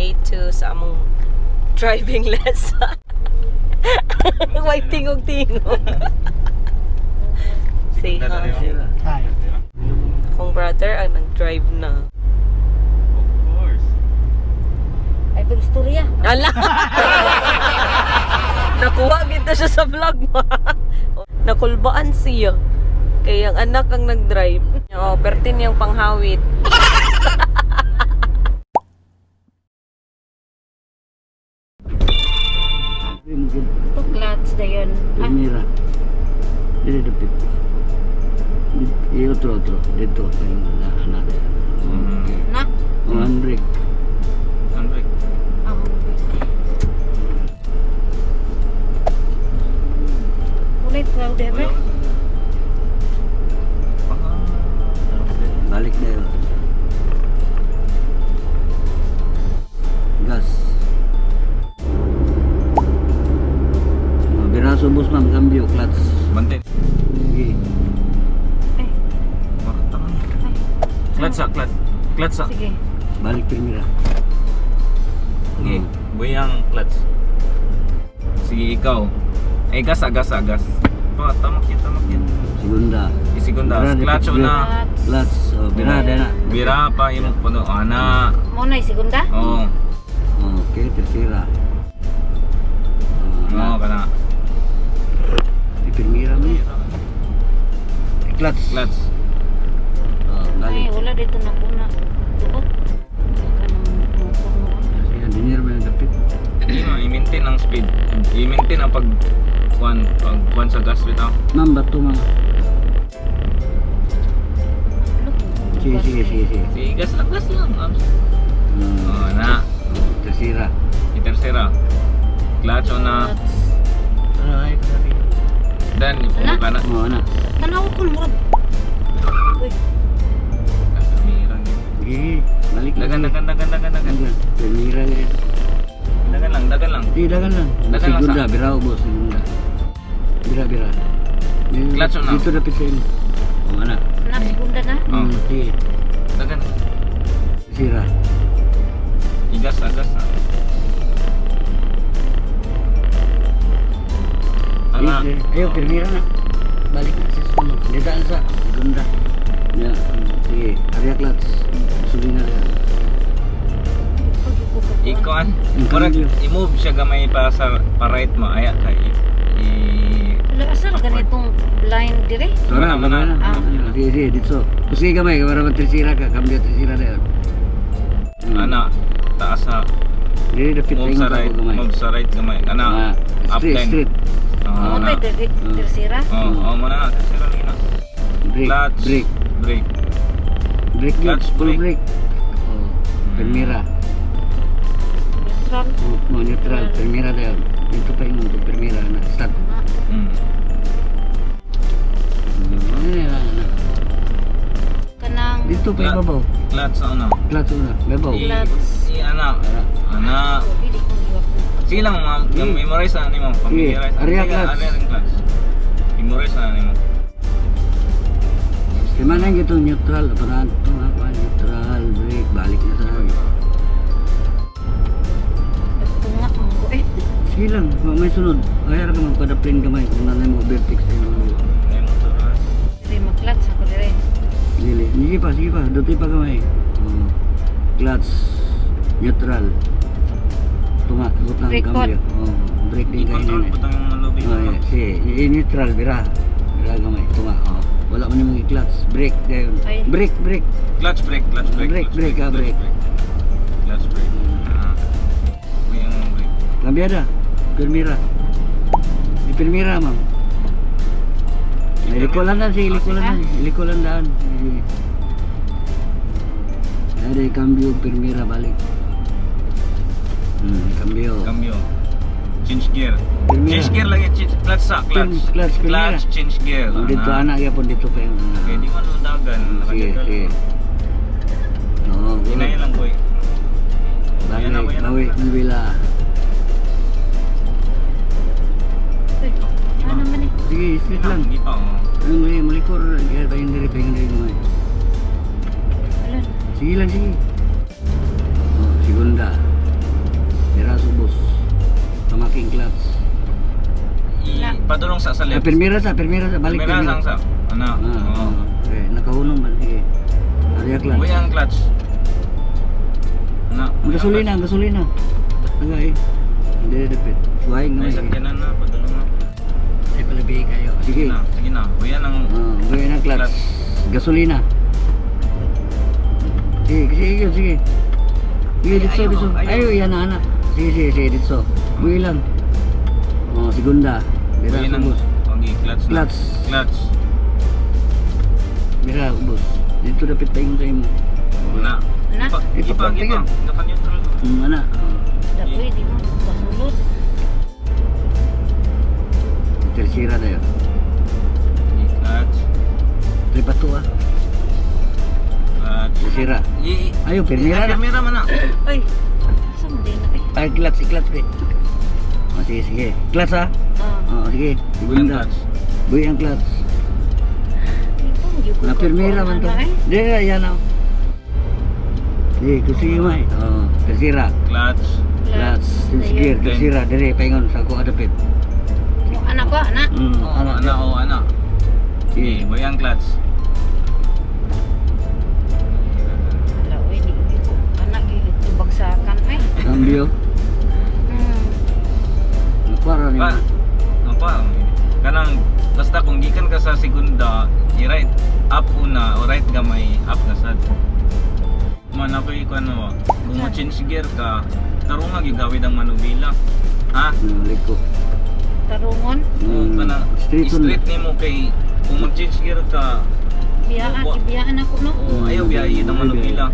day 2 sa among driving lesson. Way tingog-tingog. Say hi. Hi. Kung brother ay nag-drive na. Of course. Ay, pag-istorya. Ala! Nakuha kita siya sa vlog mo. Nakulbaan siya. Kaya ang anak ang nag-drive. Oh, pertin yung panghawid. Ito, clutch na yun. Ah, Mira. Dili dapit. Otro. Dito yung anak. na? Handbrake. Handbrake. Ah, ulit, proud ever. Balik na yun. Gas. Biraso bus ma'am, cambio, clutch. Bante. Sige. Ay, Martang. ay. Clutch sa, clutch. Clutch sa. Sige. Balik primera. Sige, buyang clutch. Sige, ikaw. Eh, gas. Oh, tamak yun. Segunda. Segunda. Bira, Clutch dito, una. Clutch. Oh, birada na. Bira pa yung puno. Ana. Muna, segunda? Oo. Okay, tercera. Oo, kana. Primera mo. Clutch. Clutch. Oh, Ay, balik. wala dito na po na. Tuot. Baka nang motor mo. Sige, dinner mo yung dapit. I-maintain ang speed. I-maintain ang pag sa gas bitaw. Ma'am, bato ma'am. Sige. Sige, gas lang. Oh, na. Tercera. Tercera. Clutch una. Ay, kaya. Dan, ipuno ka na. Oh, anak. Tanaw ko murag. Uy, Mirang. Sige, balik na. Dagan. Primera rin. Dagan lang. Sige, dagan lang. Dagan lang Segunda, sa- birao boss. Segunda. Bira. Clutch una. Dito dapit sa inyo. Oh, anak. na segunda na. Oh. Sige. Dagan. Tercera. Igas. Ana. Ayo, primera na. Balik na sa sunod. Didaan sa segunda. Ya, sige. Area clutch. Sulina rin. Ikon. Yung Correct. cambio. I-move siya gamay para sa right mo. Aya ka. Wala, asal ganitong blind dire? Sora, Mana. Ah. Sige, dito. Sige kamay, para tercera ka. Cambio tercera na yun. Ana. Taas sa. Dili dapit Move sa right. Move sa right gamay. Ana. Up Street. Oo, Ano na. ba tercera? Oo, muna na. Tercera lagi na. Brake. Brake. Brake Clutch, full brake. brake. Oh, primera. Neutral. Oh, neutral. Primera na yun. Dito pa yung mundo. Primera na. Start. Hmm. Kanang Dito pa yung babaw. Clutch sa una. Clutch una. Babaw. Ana. Pili kong iwak. Sige lang, ma'am. Memorize na ni mo. Familiarize. Area clutch. Area ring clutch. Memorize na ni mo. Gimana gitu neutral. Parang ito apa neutral. Brake. Balik na sa Tungak mo ko eh. sige lang. May sunod. Ayar ka magpadaplin kamay. Kung nanay mo vertex tayo. May motor na. Dire mag-clutch ako dire. Sige pa. Dutoy pa kamay. Oh. Clutch. Neutral. Tunga. Butang Brake cambio. Oh. Brake din kayo I-control na. po tayong malubi. Oh, yeah. Sige. Neutral. Bira gamay. Tunga. Oh. Wala man yung clutch. Brake. Dayon. Ay. Brake. Clutch brake. Brake, brake, Clutch brake. Clutch brake. Uy, ang brake. Cambiada. Primera. Di primera, ma'am. Likulan na. Likulan daan. Ada cambio primera balik. Cambio. Cambio. Change gear. Primera. Change gear lagi. Clutch sa. Clutch. Clutch, primera. Clutch, change gear. Oh, dito anak ya pun dito pa yung Okay, di man dagan. Sige. Oo, Hinay lang boy. bawi, nabila. Ano man eh. Sige, straight lang. Hindi pa oh. Ano malikor, kaya tayong diri, mo. Wala. Sige lang, sige. Oh, segunda. king clutch. Padulong sa Ah, left. permira sa balik Primera sang sa. Ano? Oo. Okay, nakahunong man sige. Area clutch. Uy, ang clutch. Ano? Gasolina. Agay. Hindi depet. Buhay nga. May sakyanan na, padulong na. Ay palabi kayo. Sige. Sige na. Uy, yan ang Buhay ng clutch. Clutch. Gasolina. Sige. Sige, dito. Ayo, yan na anak. Sige, dito. Buhay lang. Oh, segunda. Bira uy, nang ubos. okay, clutch na. Clutch. Bira ubos. Dito dapat tayong sa imo. Na. Na? Ipa. Naka-neutral. Anak. Dapoy, di mo kasulod. Tersira tayo. Okay, clutch. Tripato ah. Clutch. Tersira. Ayo, permira na. Permira man na. Ay, saan mo din na eh? Ay, clutch be. Oh, sige. Clutch ah. Oh, sige. Uy, ang Segunda. clutch. Buhay ang clutch. Na Na permira man to. Di, yan ah. Di, kusige mo eh. Oh, tersira. Clutch. Clutch. Sige, tersira. Dire, paingon sa ako adapit. Anak ko, anak. Ana. Sige. Boy ang clutch. Wala, uy, di ko. Anak, ito bagsakan eh. Cambio. Para ni. Apa? Kanang basta kung gikan ka sa segunda, i-right up una o right gamay up na sad. Man ako iko ano, kung mo change gear ka, tarong nga gigawid ang manubila. Ha? Liko. Tarungon. O kana Straight straight nimo kay kung mo change gear ka, Ibiyaan ako no. o ayaw biyahe ang manubila.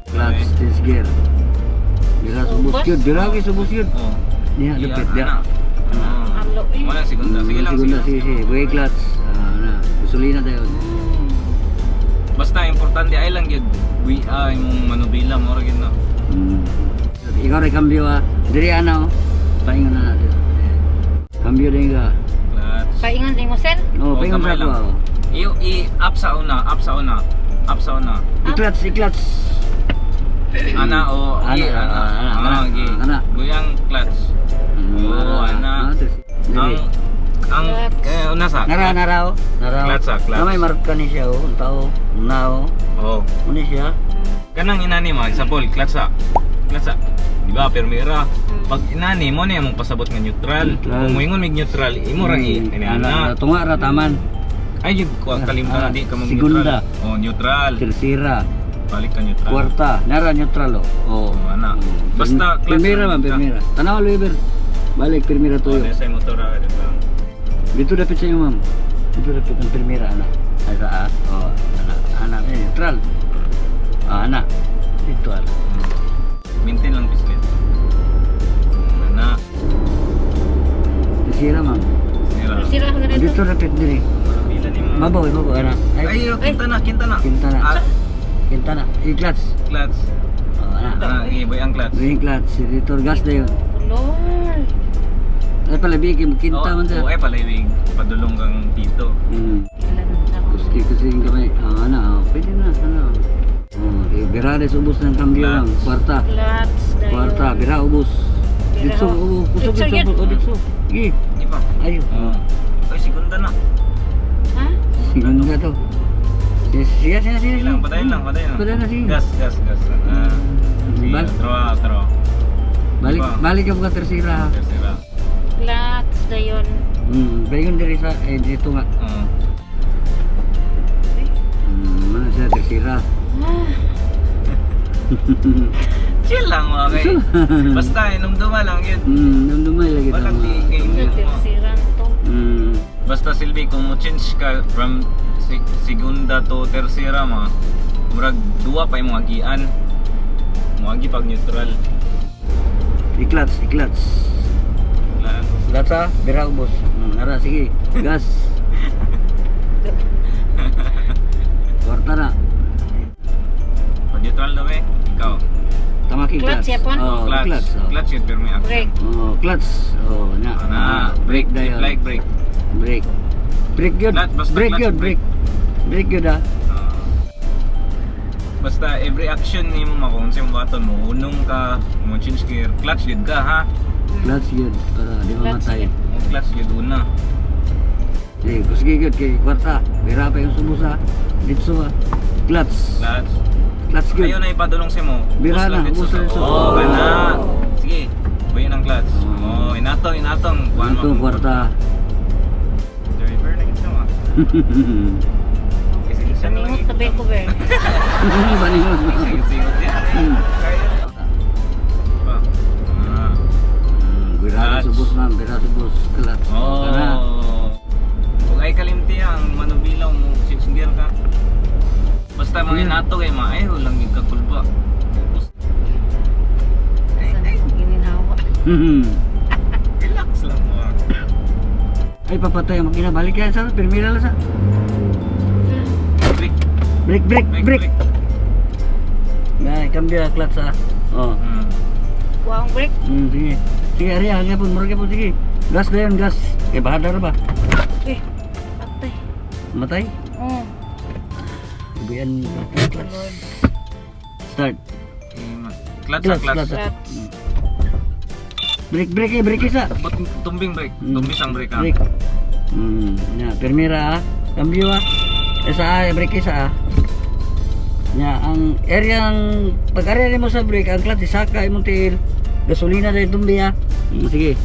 Clutch, change gear. Bira subos yun. Bira ki subos yun. Oh. Niya, dapit dia. Alo eh. Wala segunda. Sige lang. Sige. Buhay clutch. Na, gasolina tayo. Basta importante ay lang gyud imong manubila mo ra gyud na. Ikaw rin cambio ah. Diri ana oh. Paingon na natin. Cambio din ka. Clutch. Paingon din mo, sir? Oh, paingon kamay sa lang. ako. Up sa una. I-clutch. Ana o Ana, ana. Guyang clutch. Oo, ana. Ang una sa Naraw. Clutch. Namay marka ni siya oh. Tao. Nao. Oh. Uni siya. Kanang inani mo, example, clutch. Di ba, permira. Pag inani mo na mong pasabot nga neutral. Neutral. Kung moingon mig neutral, imo ra ana. Tunga ra taman. Ay jud ko kalimtan di ka mong Segunda. neutral. Oh, neutral. Tersira. Balik ka neutral. Kuarta. Nara neutral oh. Oh, ana. Basta clutch. Primera man, primera. Tanaw Luiber. Balik primera Oh, tuyo. sa motor ra lang. Dito dapat sa iyo, ma'am. Dito dapat ang primera, anak. Ay, sa oh, anak. Neutral. Anak. Dito, anak. Maintain lang business. Ana. Tersira, ma'am. Sira ka ganito. Dito dapat diri. Bila ni mo. Mabaw, anak. Ay, kinta na. Quintana. Ah, Quintana. I-clutch. clutch. Oh, anak. Iboy ang clutch. Ring clutch. Dito, gas na yun. Lord. Ay, palabiki. Kinta man siya. Oo, ay palaywig. Padulong kang dito. Kailan na ako. Kasi yung kamay. Anak. Pwede na. Anak. Birades ubos ng kambyo lang. Kwarta. Clutch. dayon. Kwarta. Bira ubos. Bira, Ditso. oh. Kusog Ditso, ditso. yun. O ditso. Sige. Di ba? Ayun. Oo. Ay, segunda na. Ha? Siguro nga to. Sige. Sige lang, patayin lang. Patayin na, sige. Gas. Sige, throw. Balik ka buka tersira. Tercera. Clutch dayon. Bayon diri sa dito nga. Oo. Mana siya tersira. Chill lang mga kay. Basta, inumduma lang yun. Dumay lagi Bakit di kayo Sa mo? tersiran to. Basta silbi, kung mo change ka from segunda to tercera ma, murag duwa pa yung mga agian. Mga agi pag neutral. I-clutch. Lahat. Lata, bira ubos. Nara, sige. Gas. Kwarta na. Pag neutral daw eh, ikaw. Tamaki Clutch, clutch. yapon? Oh, clutch. Clutch yun, pero may action. Break. Oh, clutch. Oh, na. Brake dayon. like brake. Brake. Brake yun. Clutch, basta Brake clutch, yun, brake. brake. Brake yun ah. Basta every action ni mo makung sa baton mo, unong ka, mo change gear, clutch gid ka ha. Clutch yun, para di mamatay. Mo clutch gid una. Eh, kusige yun kay kwarta. Bira pa yung sumusa. Ditso ah. Clutch. Clutch. Clutch yun. Ayaw na ipadulong si mo. Bira Bus lang na, dito bus sa- lang dito. Oo, kana. Sige, buhayin ang clutch. Oh, inatong. Kuhaan mo Ito akong kwarta. Driver na gito ah. Kasi siya na lang Saningot tabi ko, Ber. Baningon. Singot-singot yan. Ba? Ah. Bira na Clutch. subos ma'am. Bira subos. Clutch. Kana. Oh. Kung ay kalimti ang manubilaw mo, change gear ka. Basta mga inato kay maayo lang yung kakulba. Gininhawa. Relax lang mo. Ay, papatay ang makina. Balik yan sa permira lang sa. Break. Break. Ngay, cambio clutch ah. Oh. Kuha ang break. Sige. Sige, ari, hangga po. Murag po, sige. Gas na yun, gas. Eh, bahadar ba? Eh, patay. Matay? Oh, Ibian clutch. Lord. Start. Clutch. Clutch. Clutch. Break isa. Ba't tumbing break? Tumbis ang break ha? Break. Ya, permira ah. Cambio ah. Isa ah, break isa ah. Ya, ang area ng pag-area mo sa break, ang clutch isaka imong tiil. Gasolina dahil tumbi ah. Sige.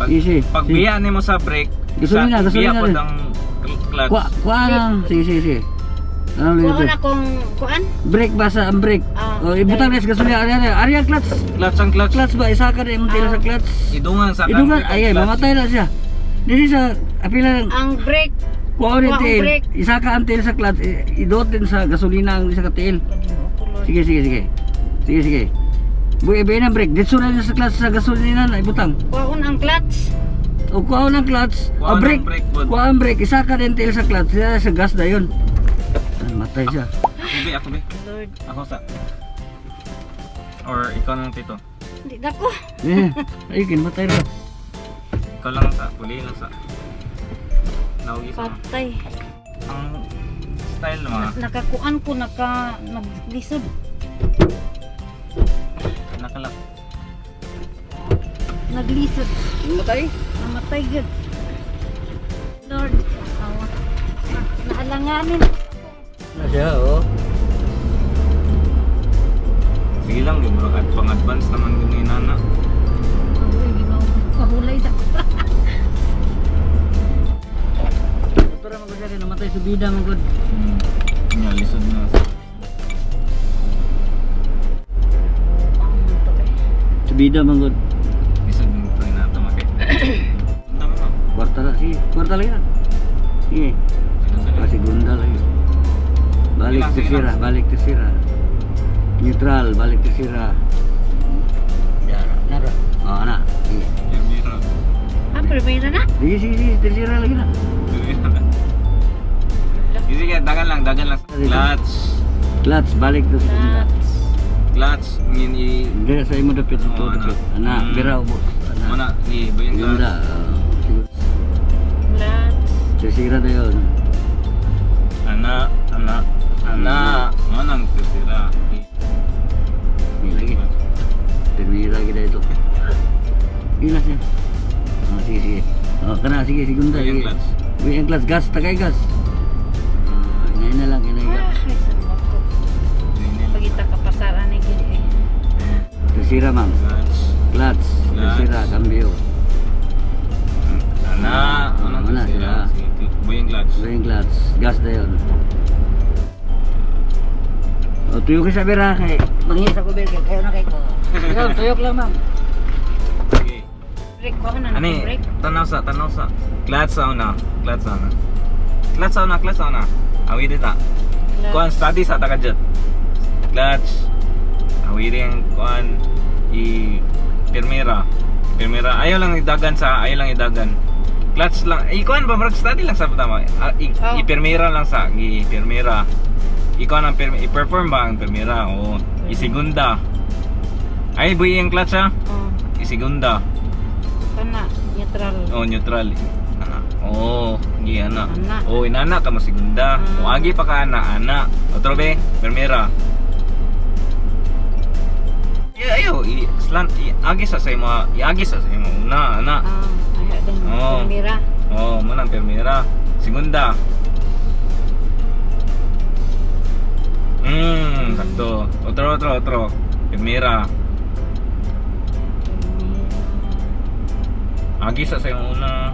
Easy. Pag biya ni mo sa break, Gasolina biya po rin. ang clutch. Kuha lang. Sige. Ano Kuha lang na kung kuan. break ba sa ang break? Ah, O ibutang na sa gasolina area clutch. Clutch ang clutch. Clutch ba isaka na imong tiil sa clutch. Idungan sa Idungan break ang ay clutch. mamatay na siya. Dili sa apila lang. Ang break. Kuha Kuha ni ang tail. brake. Isa ka ang tail sa clutch. Idot din sa gasolina ang isa ka tail. Lord. Sige. Buhay ibayin ang brake. Ditso na din sa clutch sa gasolina na ibutang. Kuha ko ang clutch. O kuha ng clutch. Kuha O brake. ng brake, bud. Kuha ang brake. Isa ka din tail sa clutch. Sa gas na yun. Matay siya. Ako be. Lord. Ako sa. Or ikaw lang tito. Hindi na ko. Ay, matay na. Ikaw lang sa. Puli lang sa. Naugi sa. Patay. Ang style mga Nakakuan ko, naglisod. nakalak. Naglisod. Matay? Namatay good. Lord. Awa. Naalanganin. Na siya, oh. Sige lang, di mo at pang-advance naman yun yung nana. Uy, ginawa ko. Kahulay sa Ito naman ko siya rin. Namatay sa bida mga good. Nya, lisod na. Sa bida mga good. Lisod na ito yung nato makit. Ang dami mo. Kwarta na. Sige. Kwarta lagi na. Sige. Sige. Segunda lagi. Balik Sige lang. balik tercera. Neutral, balik tercera. Ya, nara. Oh, anak. Sige. Yung biro. primera na. Sige, tercera lagi na. Sige, dagan lang. Clutch. Clutch, balik to segunda. Clutch, ngin i... Hindi sa imo dapit ito, Oh, dapit. anak. Anak, bira ubos. Mana, i... Bayang Segunda. clutch. Clutch. Tercera na yun. Anak. Manang tercera. Ini lagi. Termini lagi dah itu. Gila sih. Oh, sige. Oh, kena sige segunda. Bayang Sige. clutch. Bayang clutch, gas, tagay gas. Ini na lang, ini gas. Ay, sabak ko. Pagita kapasaran ni gini. Tercera, ma'am. Clutch. Clutch, tercera, cambio. Anak. Manang Mana tercera. sila? Sige, bayang clutch. Bayang clutch, gas na yun. O, tuyo ka sa bira kay mangis ako bira kayo na kay ko. Tuyok lang, ma'am. Sige. Break ko na Ani, break. tanaw sa. Clutch sa una. Awi dito. Kuan study sa takadjut. Clutch. Awi rin kuan i permera. Ayaw lang idagan. Clutch lang. Kuan ba marag study lang sa tama. Oh. I-permera lang sa i-permera. Ikaw ang i-perform ba ang permera o i-segunda. Ay buhi ang clutch ha. Oh, I-segunda. kana neutral. Oh, neutral. Ana. Oh, Oh, gi ana. Ana. Oh, inana ka mo segunda. O agi pa ka ana. Otro be, primera. Ayo, slant agi sa mo, iagi sa mo una, ana. Ay, dan Oh. primera. Oh, manang primera. Segunda. Sakto. Otro. Primera. Agi sa mo una.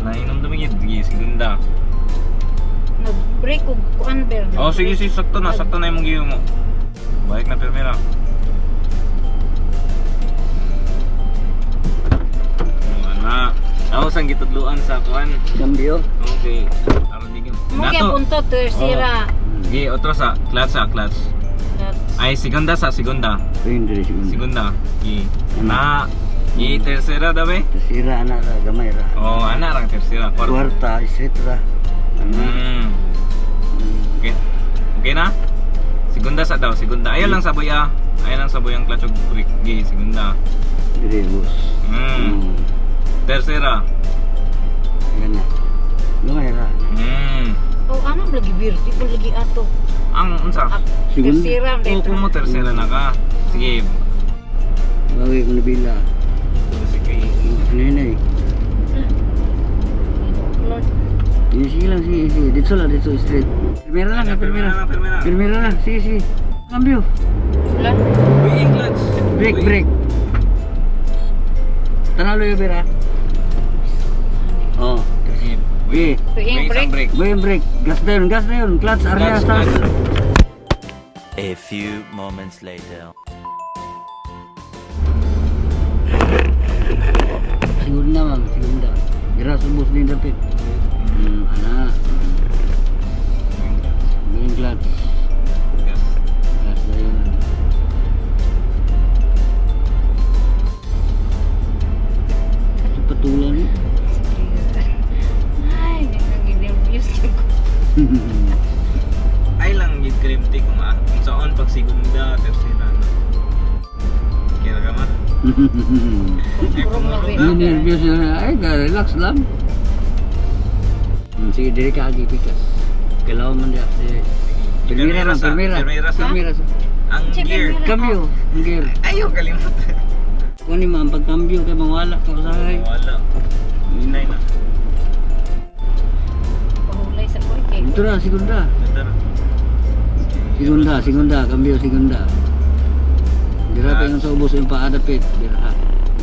Nainom dumigid. Sige, segunda. Nag-break og kuan ber. Oh, sige, sakto na yung mong giyo mo. Balik na primera. Ana. Ako sang gitudluan sa kuan. Cambio. Okay. Aron digim. Mo kaya punto tercera. Gi otro sa clutch. Ay segunda. Hindi siguro. Segunda. Gi. Na. Gi tercera dabe. Sira anak ra gamay ra. Oh, ana rang tercera. Kwarta, street ra. Okay. Okay na? Segunda sa daw, segunda. Ayaw lang saboy ah. Ayaw lang saboy ang clutch ug brake. Gi, segunda. Dire boss. Tercera. Yan na. Gamay ra. Oh, ano lagi birti ko lagi ato. Ang unsa? Segunda. Tercera Oh, kung mo tercera na ka. Sige. Bawi mo nabila. Sige. Nenay. Ini silang si dito street. Primera lang, primera. Primera lang, si. Cambio. Lan. Uy, yung clutch. Break. Tanalo yung bira. Oh. Sige. Uy. Yung break. Break. Gas na yun. Clutch, area sa. A few moments later. Segunda ma'am, segunda. Bira subos din dapit. Anak. Yung clutch. Gas. Gas na yun. Ito patulan eh. Ay, nag-nervous ko. Ay lang gid krimti kung saan pag segunda, tercera na. Kira ka man? Kurang na rin. Hindi nervous na. Ay, relax lang. Sige, diri ka agi pikas. Kailangan man diya. Primera lang, primera. Ang gear. Cambio, ang gear. Ayaw kalimutan. Kung ano man, pag cambio kay mawala ka usahay. Wala. Hinay na. Pahulay sa kurke. Ito na, segunda. Ganda na. Segunda, cambio segunda. Dira pa yung sa ubos yung paadapit. Dira.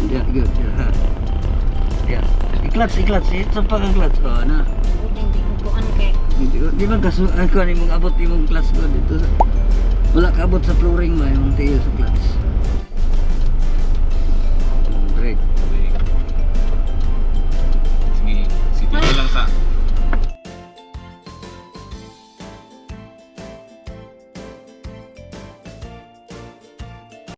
Dira. Ya. Iklat. Ito pa ang clutch ko, ana. Hindi ko kuan kay. Di ba kaso ako ni mong abot imong clutch ko dito. Wala ka abot sa flooring ba yung tiil sa clutch.